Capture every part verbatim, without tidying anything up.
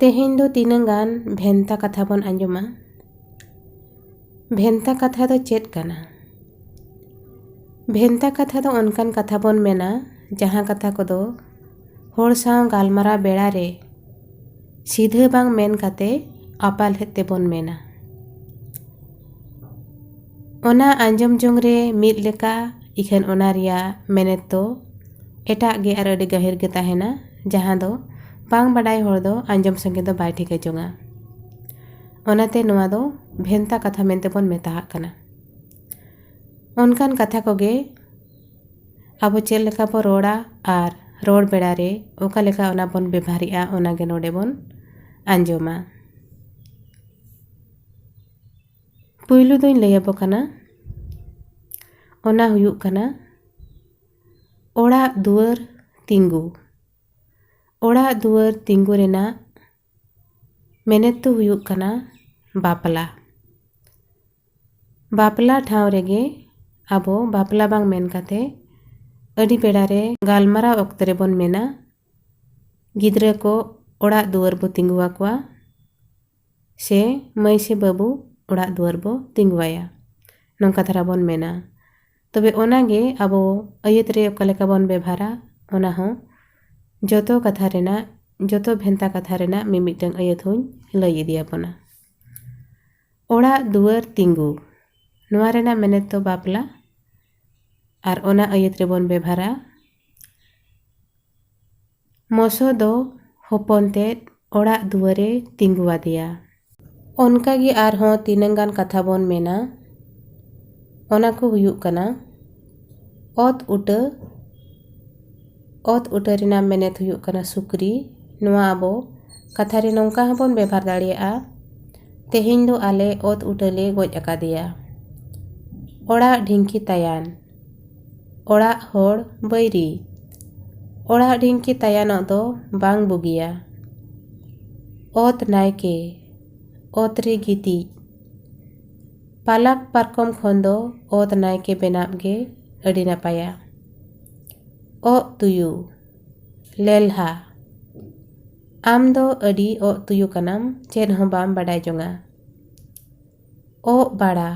ᱛᱮᱦᱮᱧ ᱫᱚ ᱛᱤᱱᱟᱹᱝ ᱜᱟᱱ ᱵᱷᱮᱱᱛᱟ ᱠᱟᱛᱷᱟ ᱵᱚᱱ ᱟᱸᱡᱚᱢᱟ᱾ ᱵᱷᱮᱱᱛᱟ ᱠᱟᱛᱷᱟ ᱫᱚ ᱪᱮᱫ ᱠᱟᱱᱟ? ᱵᱷᱮᱱᱛᱟ ᱠᱟᱛᱷᱟ ᱫᱚ ᱚᱱᱠᱟᱱ ᱠᱟᱛᱷᱟ ᱵᱚᱱ ᱢᱮᱱᱟ, ᱡᱟᱦᱟᱸ ᱠᱟᱛᱷᱟ ᱠᱚᱫᱚ ᱦᱚᱲ ᱥᱟᱶ ᱜᱟᱞᱢᱟᱨᱟᱣ ᱵᱮᱲᱟ ᱨᱮ ᱥᱤᱫᱷᱟᱹ ᱵᱟᱝ ᱢᱮᱱ ᱠᱟᱛᱮ ᱟᱯᱟᱞᱦᱮᱫ ᱛᱮᱵᱚᱱ ᱢᱮᱱᱟ᱾ ᱚᱱᱟ ᱟᱸᱡᱚᱢ ᱡᱚᱝ ᱨᱮ ᱢᱤᱫ ᱞᱮᱠᱟ, ᱤᱠᱷᱟᱹᱱ ᱚᱱᱟ ᱨᱮᱭᱟᱜ ᱢᱮᱱᱮᱛ ᱫᱚ ᱮᱴᱟᱜ ᱜᱮ ᱟᱨ ᱟᱹᱰᱤ ᱜᱟᱹᱦᱤᱨ ᱜᱮ ᱛᱟᱦᱮᱱᱟ, ᱡᱟᱦᱟᱸ ᱫᱚ ᱵᱟᱝ ᱵᱟᱰᱟᱭ ᱦᱚᱲ ᱫᱚ ᱟᱸᱡᱚᱢ ᱥᱚᱸᱜᱮ ᱫᱚ ᱵᱟᱭ ᱴᱷᱤᱠᱟᱹ ᱡᱚᱝᱟ᱾ ᱚᱱᱟᱛᱮ ᱱᱚᱣᱟ ᱫᱚ ᱵᱷᱮᱱᱛᱟ ᱠᱟᱛᱷᱟ ᱢᱮᱱᱛᱮ ᱵᱚᱱ ᱢᱮᱛᱟᱣᱟᱜ ᱠᱟᱱᱟ᱾ ᱚᱱᱠᱟᱱ ᱠᱟᱛᱷᱟ ᱠᱚᱜᱮ ᱟᱵᱚ ᱪᱮᱫ ᱞᱮᱠᱟ ᱵᱚ ᱨᱚᱲᱟ ᱟᱨ ᱨᱚᱲ ᱵᱮᱲᱟ ᱨᱮ ᱚᱠᱟ ᱞᱮᱠᱟ ᱚᱱᱟ ᱵᱚᱱ ᱵᱮᱵᱷᱟᱨᱮᱜᱼᱟ, ᱚᱱᱟ ᱜᱮ ᱱᱚᱰᱮ ᱵᱚᱱ ᱟᱸᱡᱚᱢᱟ᱾ ᱯᱩᱭᱞᱩ ᱫᱚᱧ ᱞᱟᱹᱭ ᱟᱵᱚ ᱠᱟᱱᱟ, ᱚᱱᱟ ᱦᱩᱭᱩᱜ ᱠᱟᱱᱟ ᱚᱲᱟᱜ ᱫᱩᱣᱟᱹᱨ ᱛᱤᱸᱜᱩ᱾ ᱚᱲᱟᱜ ᱫᱩᱣᱟᱹᱨ ᱛᱤᱸᱜᱩ ᱨᱮᱱᱟᱜ ᱢᱮᱱᱮᱛ ᱫᱚ ᱦᱩᱭᱩᱜ ᱠᱟᱱᱟ ᱵᱟᱯᱞᱟ᱾ ᱵᱟᱯᱞᱟ ᱴᱷᱟᱶ ᱨᱮᱜᱮ ᱟᱵᱚ ᱵᱟᱯᱞᱟ ᱵᱟᱝ ᱢᱮᱱ ᱠᱟᱛᱮ ᱟᱹᱰᱤ ᱵᱮᱲᱟ ᱨᱮ ᱜᱟᱞᱢᱟᱨᱟᱣ ᱚᱠᱛᱮ ᱨᱮᱵᱚᱱ ᱢᱮᱱᱟ, ᱜᱤᱫᱽᱨᱟᱹ ᱠᱚ ᱚᱲᱟᱜ ᱫᱩᱣᱟᱹᱨ ᱵᱚ ᱛᱤᱸᱜᱩ ᱟᱠᱚᱣᱟ, ᱥᱮ ᱢᱟᱹᱭ ᱥᱮ ᱵᱟᱹᱵᱩ ᱚᱲᱟᱜ ᱫᱩᱣᱟᱹᱨ ᱵᱚ ᱛᱤᱸᱜᱩᱣᱟᱭᱟ, ᱱᱚᱝᱠᱟ ᱫᱷᱟᱨᱟ ᱵᱚᱱ ᱢᱮᱱᱟ᱾ ᱛᱚᱵᱮ ᱚᱱᱟᱜᱮ ᱟᱵᱚ ᱟᱹᱭᱟᱹᱛ ᱨᱮ ᱚᱠᱟ ᱞᱮᱠᱟ ᱵᱚᱱ ᱵᱮᱵᱷᱟᱨᱟ, ᱚᱱᱟ ᱦᱚᱸ ᱡᱚᱛᱚ ᱠᱟᱛᱷᱟ ᱨᱮᱱᱟᱜ, ᱡᱚᱛᱚ ᱵᱷᱮᱱᱛᱟ ᱠᱟᱛᱷᱟ ᱨᱮᱱᱟᱜ ᱢᱤᱢᱤᱫᱴᱟᱝ ᱟᱹᱭᱟᱹᱛ ᱦᱚᱸᱧ ᱞᱟᱹᱭ ᱤᱫᱤᱭᱟᱵᱚᱱᱟ᱾ ᱚᱲᱟᱜ ᱫᱩᱣᱟᱹᱨ ᱛᱤᱸᱜᱩ, ᱱᱚᱣᱟ ᱨᱮᱱᱟᱜ ᱢᱮᱱᱮᱛ ᱫᱚ ᱵᱟᱯᱞᱟ, ᱟᱨ ᱚᱱᱟ ᱟᱹᱭᱟᱹᱛ ᱨᱮᱵᱚᱱ ᱵᱮᱵᱷᱟᱨᱟ, ᱢᱚᱥᱚ ᱫᱚ ᱦᱚᱯᱚᱱ ᱛᱮᱫ ᱚᱲᱟᱜ ᱫᱩᱣᱟᱹᱨᱮ ᱛᱤᱸᱜᱩ ᱟᱫᱮᱭᱟ᱾ ᱚᱱᱠᱟ ᱜᱮ ᱟᱨᱦᱚᱸ ᱛᱤᱱᱟᱹᱝ ᱜᱟᱱ ᱠᱟᱛᱷᱟ ᱵᱚᱱ ᱢᱮᱱᱟ, ᱚᱱᱟ ᱠᱚ ᱦᱩᱭᱩᱜ ᱠᱟᱱᱟ ᱚᱛ ᱩᱴᱟᱹ᱾ ᱚᱛ ᱩᱴᱟᱹ ᱨᱮᱱᱟᱜ ᱢᱮᱱᱮᱛ ᱦᱩᱭᱩᱜ ᱠᱟᱱᱟ ᱥᱩᱠᱨᱤ᱾ ᱱᱚᱣᱟ ᱟᱵᱚ ᱠᱟᱛᱷᱟ ᱨᱮ ᱱᱚᱝᱠᱟ ᱦᱚᱸᱵᱚᱱ ᱵᱮᱵᱷᱟᱨ ᱫᱟᱲᱮᱭᱟᱜᱼᱟ, ᱛᱮᱦᱮᱧ ᱫᱚ ᱟᱞᱮ ᱚᱛ ᱩᱴᱟᱹ ᱞᱮ ᱜᱚᱡ ᱟᱠᱟᱫᱮᱭᱟ᱾ ᱚᱲᱟᱜ ᱰᱷᱤᱝᱠᱤ ᱛᱟᱭᱟᱱ, ᱚᱲᱟᱜ ᱦᱚᱲ ᱵᱟᱹᱭᱨᱤ᱾ ᱚᱲᱟᱜ ᱰᱷᱤᱝᱠᱤ ᱛᱟᱭᱟᱱᱚᱜ ᱫᱚ ᱵᱟᱝ ᱵᱩᱜᱤᱭᱟ᱾ ᱚᱛ ᱱᱟᱭᱠᱮ, ᱚᱛ ᱨᱮ ᱜᱤᱛᱤᱡ᱾ ᱯᱟᱞᱟᱠ ᱯᱟᱨᱠᱚᱢ ᱠᱷᱚᱱ ᱫᱚ ᱚᱛ ᱱᱟᱭᱠᱮ ᱵᱮᱱᱟᱣ ᱜᱮ ᱟᱹᱰᱤ ᱱᱟᱯᱟᱭᱟ᱾ ᱚᱜ ᱛᱩᱭᱩ, ᱞᱮᱞᱦᱟ᱾ ᱟᱢ ᱫᱚ ᱟᱹᱰᱤ ᱚᱜ ᱛᱩᱭᱩ ᱠᱟᱱᱟᱢ, ᱪᱮᱫ ᱦᱚᱸ ᱵᱟᱢ ᱵᱟᱰᱟᱭ ᱡᱚᱝᱟ᱾ ᱚᱜ ᱵᱟᱲᱟ,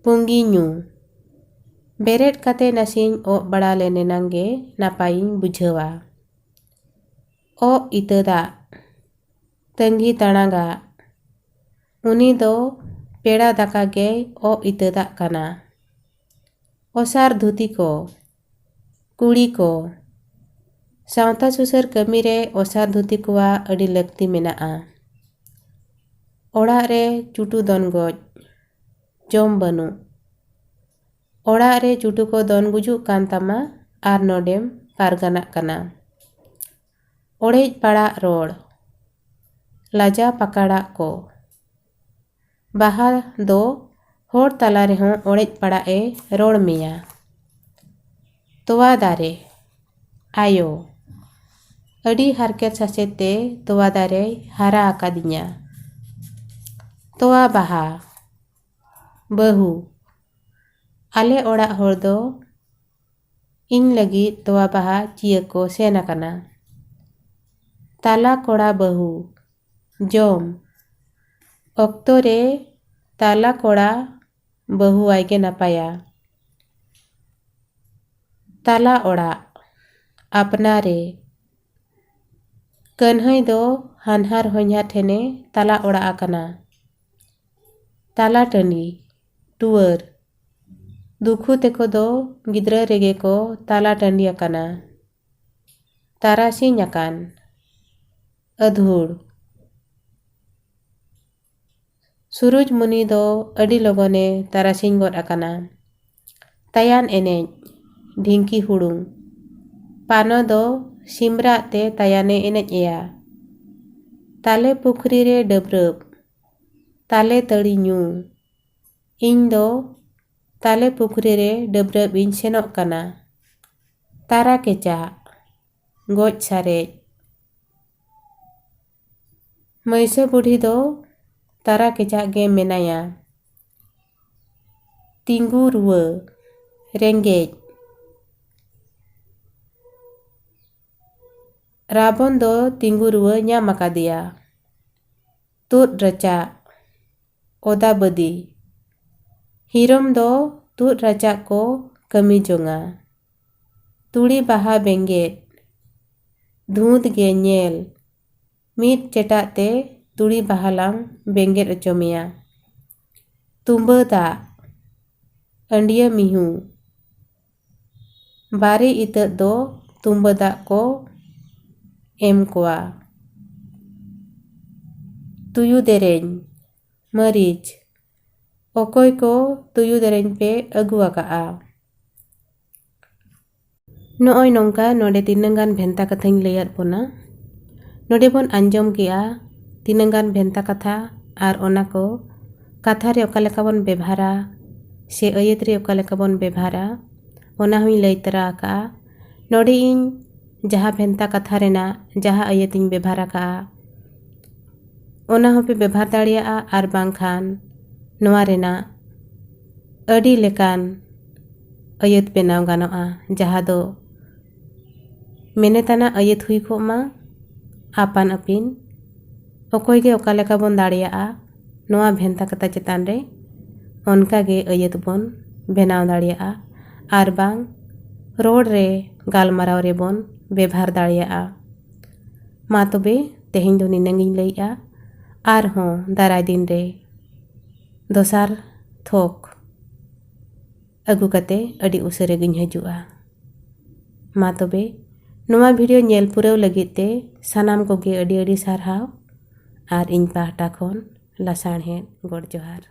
ᱯᱩᱸᱜᱤ ᱧᱩ᱾ ᱵᱮᱨᱮᱫ ᱠᱟᱛᱮ ᱱᱟᱥᱮᱧ ᱚᱜ ᱵᱟᱲᱟ ᱞᱮᱱ ᱮᱱᱟᱝ ᱜᱮ ᱱᱟᱯᱟᱭᱤᱧ ᱵᱩᱡᱷᱟᱹᱣᱟ᱾ ᱚᱜ ᱤᱛᱟᱹ ᱫᱟᱜ, ᱛᱟᱺᱜᱤ ᱛᱟᱲᱟᱸᱜᱟᱜ᱾ ᱩᱱᱤ ᱫᱚ ᱯᱮᱲᱟ ᱫᱟᱠᱟ ᱜᱮᱭ ᱚᱜ ᱤᱛᱟᱹ ᱫᱟᱜ ᱠᱟᱱᱟ᱾ ᱚᱥᱟᱨ ᱫᱷᱩᱛᱤ ᱠᱚ, ᱠᱩᱲᱤ ᱠᱚ᱾ ᱥᱟᱶᱛᱟ ᱥᱩᱥᱟᱹᱨ ᱠᱟᱹᱢᱤ ᱨᱮ ᱚᱥᱟᱨ ᱫᱷᱩᱛᱤ ᱠᱚᱣᱟᱜ ᱟᱹᱰᱤ ᱞᱟᱹᱠᱛᱤ ᱢᱮᱱᱟᱜᱼᱟ᱾ ᱚᱲᱟᱜ ᱨᱮ ᱪᱩᱴᱩ ᱫᱚᱱ ᱜᱚᱡ, ᱡᱚᱢ ᱵᱟᱹᱱᱩᱜ᱾ ᱚᱲᱟᱜ ᱨᱮ ᱪᱩᱴᱩ ᱠᱚ ᱫᱚᱱ ᱜᱩᱡᱩᱜ ᱠᱟᱱ ᱛᱟᱢᱟ ᱟᱨ ᱱᱚᱰᱮᱢ ᱯᱟᱨᱜᱟᱱᱟᱜ ᱠᱟᱱᱟ᱾ ᱚᱲᱮᱡ ᱯᱟᱲᱟᱜ ᱨᱚᱲ, ᱞᱟᱡᱟ ᱯᱟᱠᱟᱲᱟᱜ ᱠᱚ᱾ ᱵᱟᱦᱟ ᱫᱚ ᱦᱚᱲ ᱛᱟᱞᱟ ᱨᱮᱦᱚᱸ ᱚᱲᱮᱡ ᱯᱟᱲᱟᱜ ᱮ ᱨᱚᱲ ᱢᱮᱭᱟ᱾ ᱛᱚᱣᱟ ᱫᱟᱨᱮ, ᱟᱭᱳ᱾ ᱟᱹᱰᱤ ᱦᱟᱨᱠᱮᱛ ᱥᱟᱥᱮᱛ ᱛᱮ ᱛᱚᱣᱟ ᱫᱟᱨᱮᱭ ᱦᱟᱨᱟ ᱟᱠᱟᱫᱤᱧᱟ᱾ ᱛᱚᱣᱟ ᱵᱟᱦᱟ, ᱵᱟᱹᱦᱩ᱾ ᱟᱞᱮ ᱚᱲᱟᱜ ᱦᱚᱲ ᱫᱚ ᱤᱧ ᱞᱟᱹᱜᱤᱫ ᱛᱚᱣᱟ ᱵᱟᱦᱟ ᱪᱤᱭᱟᱹ ᱠᱚ ᱥᱮᱱ ᱟᱠᱟᱱᱟ᱾ ᱛᱟᱞᱟ ᱠᱚᱲᱟ ᱵᱟᱹᱦᱩ, ᱡᱚᱢ᱾ ᱚᱠᱛᱚ ᱨᱮ ᱛᱟᱞᱟ ᱠᱚᱲᱟ ᱵᱟᱹᱦᱩᱣᱟᱭ ᱜᱮ ᱱᱟᱯᱟᱭᱟ᱾ ᱛᱟᱞᱟ ᱚᱲᱟᱜ, ᱟᱯᱱᱟᱨᱮ᱾ ᱠᱟᱹᱱᱦᱟᱹᱭ ᱫᱚ ᱦᱟᱱᱦᱟᱨ ᱦᱚᱧᱦᱟᱨ ᱴᱷᱮᱱᱮ ᱛᱟᱞᱟ ᱚᱲᱟᱜ ᱟᱠᱟᱱᱟ᱾ ᱛᱟᱞᱟ ᱴᱟᱺᱰᱤ, ᱴᱩᱣᱟᱹᱨ᱾ ᱫᱩᱠᱷᱩ ᱛᱮᱠᱚ ᱫᱚ ᱜᱤᱫᱽᱨᱟᱹ ᱨᱮᱜᱮ ᱠᱚ ᱛᱟᱞᱟ ᱴᱟᱺᱰᱤ ᱟᱠᱟᱱᱟ᱾ ᱛᱟᱨᱟᱥᱤᱧ ᱟᱠᱟᱱ, ᱟᱹᱫᱷᱩᱲ᱾ ᱥᱩᱨᱩᱡᱽ ᱢᱩᱱᱤ ᱫᱚ ᱟᱹᱰᱤ ᱞᱚᱜᱚᱱᱮ ᱛᱟᱨᱟᱥᱤᱧ ᱜᱚᱫ ᱟᱠᱟᱱᱟ᱾ ᱛᱟᱭᱟᱱ ᱮᱱᱮᱡ, ᱰᱷᱤᱝᱠᱤ ᱦᱩᱲᱩᱝ᱾ ᱯᱟᱱᱚ ᱫᱚ ᱥᱤᱢᱨᱟᱜ ᱛᱮ ᱛᱟᱭᱟᱱᱮ ᱮᱱᱮᱡ ᱮᱭᱟ᱾ ᱛᱟᱞᱮ ᱯᱩᱠᱷᱨᱤ ᱨᱮ ᱰᱟᱹᱵᱽᱨᱟᱹᱵ, ᱛᱟᱞᱮ ᱛᱟᱹᱲᱤ ᱧᱩ᱾ ᱤᱧ ᱫᱚ ᱛᱟᱞᱮ ᱯᱩᱠᱷᱨᱤ ᱨᱮ ᱰᱟᱹᱵᱽᱨᱟᱹᱵ ᱤᱧ ᱥᱮᱱᱚᱜ ᱠᱟᱱᱟ᱾ ᱛᱟᱨᱟ ᱠᱮᱪᱟᱜ, ᱜᱚᱡ ᱥᱟᱨᱮᱡ᱾ ᱢᱟᱹᱭᱥᱟᱹ ᱵᱩᱰᱷᱤ ᱫᱚ ᱛᱟᱨᱟ ᱠᱮᱪᱟᱜ ᱜᱮ ᱢᱮᱱᱟᱭᱟ᱾ ᱛᱤᱸᱜᱩ ᱨᱩᱣᱟᱹ, ᱨᱮᱸᱜᱮᱡ᱾ ᱨᱟᱵᱚᱱ ᱫᱚ ᱛᱤᱸᱜᱩ ᱨᱩᱣᱟᱹ ᱧᱟᱢ ᱟᱠᱟᱫᱮᱭᱟ᱾ ᱛᱩᱫ ᱨᱟᱪᱟᱜ, ᱚᱫᱟ ᱵᱟᱹᱫᱤ᱾ ᱦᱤᱨᱚᱢ ᱫᱚ ᱛᱩᱫ ᱨᱟᱪᱟᱜ ᱠᱚ ᱠᱟᱹᱢᱤ ᱡᱚᱝᱟ᱾ ᱛᱩᱲᱤ ᱵᱟᱦᱟ ᱵᱮᱸᱜᱮᱫ, ᱫᱷᱩᱸᱛ ᱜᱮ ᱧᱮᱞ, ᱢᱤᱫ ᱪᱮᱴᱟᱜ ᱛᱮ ᱛᱩᱲᱤ ᱵᱟᱦᱟ ᱞᱟᱝ ᱵᱮᱸᱜᱮᱫ ᱚᱪᱚ ᱢᱮᱭᱟ᱾ ᱛᱩᱸᱵᱟᱹ ᱫᱟᱜ, ᱟᱹᱰᱭᱟᱹ ᱢᱤᱦᱩ᱾ ᱵᱟᱨᱮ ᱤᱛᱟᱹᱫ ᱫᱚ ᱛᱩᱸᱵᱟᱹ ᱫᱟᱜ ᱠᱚ ᱮᱢ ᱠᱚᱣᱟ᱾ ᱛᱩᱭᱩ ᱫᱮᱨᱮᱧ, ᱢᱟᱹᱨᱤᱪ᱾ ᱚᱠᱚᱭ ᱠᱚ ᱛᱩᱭᱩ ᱫᱮᱨᱮᱧ ᱯᱮ ᱟᱹᱜᱩ ᱟᱠᱟᱜᱼᱟ? ᱱᱚᱜᱼᱚᱭ ᱱᱚᱝᱠᱟ ᱱᱚᱰᱮ ᱛᱤᱱᱟᱹᱝ ᱜᱟᱱ ᱵᱷᱮᱱᱛᱟ ᱠᱟᱛᱷᱟᱧ ᱞᱟᱹᱭᱟᱫ ᱵᱚᱱᱟ᱾ ᱱᱚᱰᱮ ᱵᱚᱱ ᱟᱸᱡᱚᱢ ᱠᱮᱜᱼᱟ ᱛᱤᱱᱟᱹᱝ ᱜᱟᱱ ᱵᱷᱮᱱᱛᱟ ᱠᱟᱛᱷᱟ, ᱟᱨ ᱚᱱᱟ ᱠᱚ ᱠᱟᱛᱷᱟ ᱨᱮ ᱚᱠᱟ ᱞᱮᱠᱟ ᱵᱚᱱ ᱵᱮᱵᱷᱟᱨᱟ ᱥᱮ ᱟᱹᱭᱟᱹᱛ ᱨᱮ ᱚᱠᱟ ᱞᱮᱠᱟ ᱵᱚᱱ ᱵᱮᱵᱷᱟᱨᱟ, ᱚᱱᱟ ᱦᱚᱸᱧ ᱞᱟᱹᱭ ᱛᱚᱨᱟ ᱟᱠᱟᱜᱼᱟ᱾ ᱱᱚᱰᱮ ᱤᱧ ᱡᱟᱦᱟᱸ ᱵᱷᱮᱱᱛᱟ ᱠᱟᱛᱷᱟ ᱨᱮᱱᱟᱜ ᱡᱟᱦᱟᱸ ᱟᱹᱭᱟᱹᱛ ᱤᱧ ᱵᱮᱵᱷᱟᱨ ᱟᱠᱟᱜᱼᱟ, ᱚᱱᱟ ᱦᱚᱸᱯᱮ ᱵᱮᱵᱷᱟᱨ ᱫᱟᱲᱮᱭᱟᱜᱼᱟ, ᱟᱨ ᱵᱟᱝᱠᱷᱟᱱ ᱱᱚᱣᱟ ᱨᱮᱱᱟᱜ ᱟᱹᱰᱤ ᱞᱮᱠᱟᱱ ᱟᱹᱭᱟᱹᱛ ᱵᱮᱱᱟᱣ ᱜᱟᱱᱚᱜᱼᱟ, ᱡᱟᱦᱟᱸ ᱫᱚ ᱢᱮᱱᱮᱛ ᱟᱱᱟᱜ ᱟᱹᱭᱟᱹᱛ ᱦᱩᱭ ᱠᱚᱜ ᱢᱟ᱾ ᱟᱯᱟᱱ ᱟᱹᱯᱤᱱ ᱚᱠᱚᱭ ᱜᱮ ᱚᱠᱟ ᱞᱮᱠᱟ ᱵᱚᱱ ᱫᱟᱲᱮᱭᱟᱜᱼᱟ, ᱱᱚᱣᱟ ᱵᱷᱮᱱᱛᱟ ᱠᱟᱛᱷᱟ ᱪᱮᱛᱟᱱ ᱨᱮ ᱚᱱᱠᱟ ᱜᱮ ᱟᱹᱭᱟᱹᱛ ᱵᱚᱱ ᱵᱮᱱᱟᱣ ᱫᱟᱲᱮᱭᱟᱜᱼᱟ, ᱟᱨ ᱵᱟᱝ ᱨᱚᱲ ᱨᱮ, ᱜᱟᱞᱢᱟᱨᱟᱣ ᱨᱮᱵᱚᱱ ᱵᱮᱵᱷᱟᱨ ᱫᱟᱲᱮᱭᱟᱜᱼᱟ᱾ ᱢᱟ ᱛᱚᱵᱮ, ᱛᱮᱦᱮᱧ ᱫᱚ ᱱᱤᱱᱟᱹᱝ ᱤᱧ ᱞᱟᱹᱭᱮᱜᱼᱟ᱾ ᱟᱨᱦᱚᱸ ᱫᱟᱨᱟᱭ ᱫᱤᱱ ᱨᱮ ᱫᱚᱥᱟᱨ ᱛᱷᱚᱠ ᱟᱹᱜᱩ ᱠᱟᱛᱮ ᱟᱹᱰᱤ ᱩᱥᱟᱹᱨᱟ ᱜᱤᱧ ᱦᱤᱡᱩᱜᱼᱟ᱾ ᱢᱟ ᱛᱚᱵᱮ, ᱱᱚᱣᱟ ᱵᱷᱤᱰᱤᱭᱳ ᱧᱮᱞ ᱯᱩᱨᱟᱹᱣ ᱞᱟᱹᱜᱤᱫ ᱛᱮ ᱥᱟᱱᱟᱢ ᱠᱚᱜᱮ ᱟᱹᱰᱤ ᱟᱹᱰᱤ ᱥᱟᱨᱦᱟᱣ, ᱟᱨ ᱤᱧ ᱯᱟᱦᱴᱟ ᱠᱷᱚᱱ ᱞᱟᱥᱟᱲᱦᱮᱫ ᱜᱚᱰ ᱡᱚᱦᱟᱨ᱾